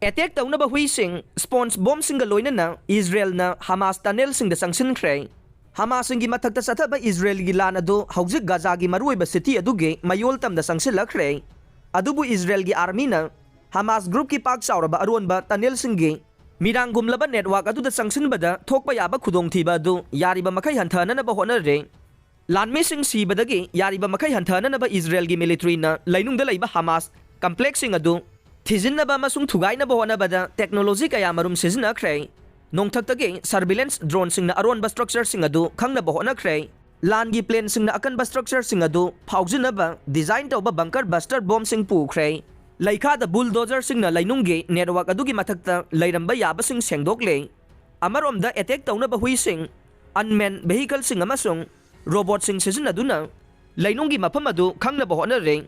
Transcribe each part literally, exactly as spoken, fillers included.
Attack ꯇꯧꯅꯕ ꯍꯨꯏꯁꯤꯡ, sponge ꯕꯣꯝꯁꯤꯡꯒ ꯂꯣꯏꯅꯅ ꯏꯖꯔꯦꯜꯅ ꯍꯃꯥꯁ ꯇꯅꯦꯜꯁꯤꯡꯗ ꯆꯪꯁꯤꯟꯈ꯭ꯔꯦ꯫ ꯍꯃꯥꯁꯁꯤꯡꯒꯤ ꯃꯊꯛꯇ ꯆꯠꯊꯕ ꯏꯖꯔꯦꯜꯒꯤ ꯂꯥꯟ ꯑꯗꯨ ꯍꯧꯖꯤꯛ ꯒꯥꯖꯥꯒꯤ ꯃꯔꯨꯑꯣꯏꯕ ꯁꯤꯇꯤ ꯑꯗꯨꯒꯤ ꯃꯌꯣꯜ ꯇꯝꯗ ꯆꯪꯁꯤꯜꯂꯛꯈ꯭ꯔꯦ꯫ ꯑꯗꯨꯕꯨ ꯏꯖꯔꯦꯜꯒꯤ ꯑꯥꯔꯃꯤꯅ ꯍꯃꯥꯁ ꯒ꯭ꯔꯨꯞꯀꯤ ꯄꯥꯛ ꯆꯥꯎꯔꯕ ꯑꯔꯣꯟꯕ ꯇꯅꯦꯜꯁꯤꯡꯒꯤ ꯃꯤꯔꯥꯡꯒꯨꯝꯂꯕ ꯅꯦꯠꯋꯥꯔꯛ ꯑꯗꯨꯗ ꯆꯪꯁꯤꯟꯕꯗ ꯊꯣꯛꯄ ꯌꯥꯕ ꯈꯨꯗꯣꯡꯊꯤꯕ ꯑꯗꯨ ꯌꯥꯔꯤꯕ ꯃꯈꯩ ꯍꯟꯊꯍꯟꯅꯕ ꯍꯣꯠꯅꯔꯦ꯫ ꯂꯥꯟꯃꯤꯁꯤꯡ ꯁꯤꯕꯗꯒꯤ ꯌꯥꯔꯤꯕ ꯃꯈꯩ ꯍꯟꯊꯍꯟꯅꯕ ꯏꯖꯔꯦꯜꯒꯤ ꯃꯤꯂꯤꯇꯔꯤꯅ ꯂꯩꯅꯨꯡꯗ ꯂꯩꯕ ꯍꯃꯥꯁ ꯀꯝꯄ꯭ꯂꯦꯛꯁꯁꯤꯡ ꯑꯗꯨ ꯊꯤꯖꯤꯟꯅꯕ ꯑꯃꯁꯨꯡ ꯊꯨꯒꯥꯏꯅꯕ ꯍꯣꯠꯅꯕꯗ ꯇꯦꯛꯅꯣꯂꯣꯖꯤ ꯀꯌꯥꯃꯔꯨꯝ ꯁꯤꯖꯤꯟꯅꯈ꯭ꯔꯦ꯫ ꯅꯣꯡꯊꯛꯇꯒꯤ ꯁꯔꯚꯤꯂꯦꯟꯁ ꯗ꯭ꯔꯣꯟꯁꯤꯡꯅ ꯑꯔꯣꯟꯕ ꯁ꯭ꯇ꯭ꯔꯛꯆꯔꯁꯤꯡ ꯑꯗꯨ ꯈꯪꯅꯕ ꯍꯣꯠꯅꯈ꯭ꯔꯦ꯫ ꯂꯥꯟꯒꯤ ꯄ꯭ꯂꯦꯟꯁꯤꯡꯅ ꯑꯀꯟꯕ ꯁ꯭ꯇ꯭ꯔꯛꯆꯔꯁꯤꯡ ꯑꯗꯨ ꯐꯥꯎꯖꯤꯟꯅꯕ ꯗꯤꯖꯥꯏꯟ ꯇꯧꯕ ꯕꯪꯀꯔ ꯕꯁꯇꯔ ꯕꯣꯝꯁꯤꯡ ꯄꯨꯈ꯭ꯔꯦ꯫ ꯂꯩꯈꯥꯗ ꯕꯨꯜꯗꯣꯖꯔꯁꯤꯡꯅ ꯂꯩꯅꯨꯡꯒꯤ ꯅꯦꯠꯋꯥꯔꯛ ꯑꯗꯨꯒꯤ ꯃꯊꯛꯇ ꯂꯩꯔꯝꯕ ꯌꯥꯕꯁꯤꯡ ꯁꯦꯡꯗꯣꯛꯂꯦ꯫ ꯑꯃꯔꯣꯝꯗ ꯑꯦꯇꯦꯛ ꯇꯧꯅꯕ ꯍꯨꯏꯁꯤꯡ, ꯑꯟꯃꯦꯟ ꯚꯦꯍꯤꯀꯜꯁꯤꯡ ꯑꯃꯁꯨꯡ ꯔꯣꯕꯣꯠꯁꯤꯡ ꯁꯤꯖꯤꯟꯅꯗꯨꯅ ꯂꯩꯅꯨꯡꯒꯤ ꯃꯐꯝ ꯑꯗꯨ ꯈꯪꯅꯕ ꯍꯣꯠꯅꯔꯦ꯫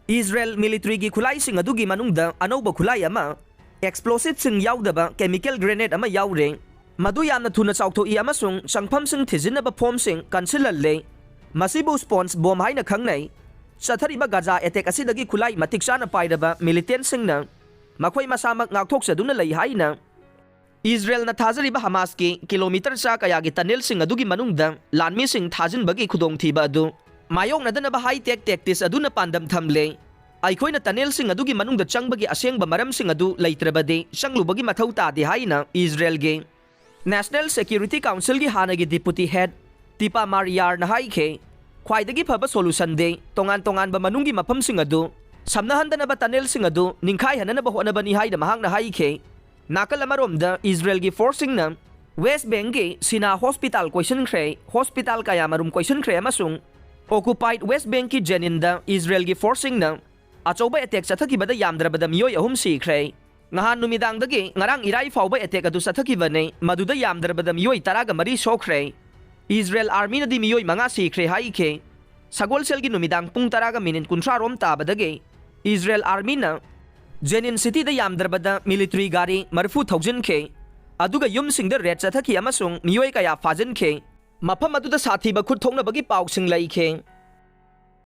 ꯏꯖꯔꯦꯜ ꯃꯤꯂꯤꯇꯔꯤꯒꯤ ꯈꯨꯠꯂꯥꯏꯁꯤꯡ ꯑꯗꯨꯒꯤ ꯃꯅꯨꯡꯗ ꯑꯅꯧꯕ ꯈꯨꯠꯂꯥꯏ ꯑꯃ, ꯑꯦꯛꯁꯄ꯭ꯂꯣꯁꯤꯚꯁꯤꯡ ꯌꯥꯎꯗꯕ ꯀꯦꯃꯤꯀꯦꯜ ꯒ꯭ꯔꯦꯅꯦꯗ ꯑꯃ ꯌꯥꯎꯔꯦ꯫ ꯃꯗꯨ ꯌꯥꯝꯅ ꯊꯨꯅ ꯆꯥꯎꯊꯣꯛꯏ ꯑꯃꯁꯨꯡ ꯆꯪꯐꯝꯁꯤꯡ ꯊꯤꯖꯤꯟꯅꯕ ꯐꯣꯝꯁꯤꯡ ꯀꯟꯁꯤꯜꯍꯜꯂꯦ꯫ ꯃꯁꯤꯕꯨ ꯁ꯭ꯄꯣꯟꯖ ꯕꯣꯝ ꯍꯥꯏꯅ ꯈꯪꯅꯩ꯫ ꯆꯠꯊꯔꯤꯕ ꯒꯥꯖꯥ ꯑꯦꯇꯦꯛ ꯑꯁꯤꯗꯒꯤ ꯈꯨꯠꯂꯥꯏ ꯃꯇꯤꯛ ꯆꯥꯅ ꯄꯥꯏꯔꯕ ꯃꯤꯂꯤꯇꯦꯟꯁꯤꯡꯅ ꯃꯈꯣꯏ ꯃꯁꯥꯃꯛ ꯉꯥꯛꯊꯣꯛꯆꯗꯨꯅ ꯂꯩ ꯍꯥꯏꯅ ꯏꯖꯔꯦꯜꯅ ꯊꯥꯖꯔꯤꯕ ꯍꯃꯥꯁꯀꯤ ꯀꯤꯂꯣꯃꯤꯇꯔ ꯆꯥ ꯀꯌꯥꯒꯤ ꯇꯅꯦꯜꯁꯤꯡ ꯑꯗꯨꯒꯤ ꯃꯅꯨꯡꯗ ꯂꯥꯟꯃꯤꯁꯤꯡ ꯊꯥꯖꯤꯟꯕꯒꯤ ꯈꯨꯗꯣꯡꯊꯤꯕ ꯑꯗꯨ ꯃꯥꯌꯣꯛꯅꯗꯅꯕ ꯍꯥꯏ-ꯇꯦꯛ ꯇꯦꯛꯇꯤꯛꯁ ꯑꯗꯨꯅ ꯄꯥꯟꯗꯝ ꯊꯝꯂꯦ꯫ ꯑꯩꯈꯣꯏꯅ ꯇꯅꯦꯜꯁꯤꯡ ꯑꯗꯨꯒꯤ ꯃꯅꯨꯡꯗ ꯆꯪꯕꯒꯤ ꯑꯁꯦꯡꯕ ꯃꯔꯝꯁꯤꯡ ꯑꯗꯨ ꯂꯩꯇ꯭ꯔꯕꯗꯤ ꯆꯪꯂꯨꯕꯒꯤ ꯃꯊꯧ ꯇꯥꯗꯦ ꯍꯥꯏꯅ ꯏꯖꯔꯦꯜꯒꯤ ꯅꯦꯁꯅꯦꯜ ꯁꯦꯀ꯭ꯌꯨꯔꯤꯇꯤ ꯀꯥꯎꯟꯁꯤꯜꯒꯤ ꯍꯥꯟꯅꯒꯤ ꯗꯤꯄꯨꯇꯤ ꯍꯦꯗ ꯇꯤꯄꯥ ꯃꯥꯔꯤꯌꯥꯔꯅ ꯍꯥꯏꯈꯤ꯫ ꯈ꯭ꯋꯥꯏꯗꯒꯤ ꯐꯕ ꯁꯣꯂꯨꯁꯟꯗꯤ ꯇꯣꯉꯥꯟ ꯇꯣꯉꯥꯟꯕ ꯃꯅꯨꯡꯒꯤ ꯃꯐꯝꯁꯤꯡ ꯑꯗꯨ ꯁꯝꯅꯍꯟꯗꯅꯕ ꯇꯅꯦꯜꯁꯤꯡ ꯑꯗꯨ ꯅꯤꯡꯈꯥꯏꯍꯟꯅꯅꯕ ꯍꯣꯠꯅꯕꯅꯤ ꯍꯥꯏꯅ ꯃꯍꯥꯛꯅ ꯍꯥꯏꯈꯤ꯫ ꯅꯥꯀꯜ ꯑꯃꯔꯣꯝꯗ ꯏꯖꯔꯦꯜꯒꯤ ꯐꯣꯔꯁꯁꯤꯡꯅ ꯋꯦꯁ ꯕꯦꯡꯛꯀꯤ ꯁꯤꯅꯥ ꯍꯣꯁꯄꯤꯇꯥꯜ ꯀꯣꯏꯁꯤꯟꯈ꯭ꯔꯦ, ꯍꯣꯁꯄꯤꯇꯥꯜ ꯀꯌꯥꯃꯔꯨꯝ ꯀꯣꯏꯁꯤꯟꯈ꯭ꯔꯦ ꯑꯃꯁꯨꯡ ꯑꯣꯀꯨꯄꯥꯏꯗ ꯋꯦꯁ ꯕꯦꯡꯛꯀꯤ ꯖꯦꯅꯤꯟꯗ ꯏꯖꯔꯦꯜꯒꯤ ꯐꯣꯔꯁꯁꯤꯡꯅ ꯑꯆꯧꯕ ꯑꯦꯇꯦꯛ ꯆꯠꯊꯈꯤꯕꯗ ꯌꯥꯝꯗ꯭ꯔꯕꯗ ꯃꯤꯑꯣꯏ ꯑꯍꯨꯝ ꯁꯤꯈ꯭ꯔꯦ꯫ ꯉꯍꯥꯟ ꯅꯨꯃꯤꯗꯥꯡꯗꯒꯤ ꯉꯔꯥꯡ ꯏꯔꯥꯏ ꯐꯥꯎꯕ ꯑꯦꯇꯦꯛ ꯑꯗꯨ ꯆꯠꯊꯈꯤꯕꯅꯤ, ꯃꯗꯨꯗ ꯌꯥꯝꯗ꯭ꯔꯕꯗ ꯃꯤꯑꯣꯏ ꯇꯔꯥꯒ ꯃꯔꯤ ꯁꯣꯛꯈ꯭ꯔꯦ꯫ ꯏꯖꯔꯦꯜ ꯑꯥꯔꯃꯤꯅꯗꯤ ꯃꯤꯑꯣꯏ ꯃꯉꯥ ꯁꯤꯈ꯭ꯔꯦ ꯍꯥꯏꯈꯤ꯫ ꯁꯒꯣꯜꯁꯦꯜꯒꯤ ꯅꯨꯃꯤꯗꯥꯡ ꯄꯨꯡ ꯇꯔꯥꯒ ꯃꯤꯅꯤꯠ ꯀꯨꯟꯊ꯭ꯔꯥ ꯔꯣꯝ ꯇꯥꯕꯗꯒꯤ ꯏꯖꯔꯦꯜ ꯑꯥꯔꯃꯤꯅ ꯖꯦꯅꯤꯟ ꯁꯤꯇꯤꯗ ꯌꯥꯝꯗ꯭ꯔꯕꯗ ꯃꯤꯂꯤꯇꯔꯤ ꯒꯥꯔꯤ ꯃꯔꯤꯐꯨ ꯊꯧꯖꯤꯟꯈꯤ, ꯑꯗꯨꯒ ꯌꯨꯝꯁꯤꯡꯗ ꯔꯦꯗ ꯆꯠꯊꯈꯤ ꯑꯃꯁꯨꯡ ꯃꯤꯑꯣꯏ ꯀꯌꯥ ꯐꯥꯖꯤꯟꯈꯤ꯫ ꯃꯐꯝ ꯑꯗꯨꯗ ꯁꯥꯊꯤꯕ ꯈꯨꯠ ꯊꯣꯛꯅꯕꯒꯤ ꯄꯥꯎꯁꯤꯡ ꯂꯩꯈꯤ꯫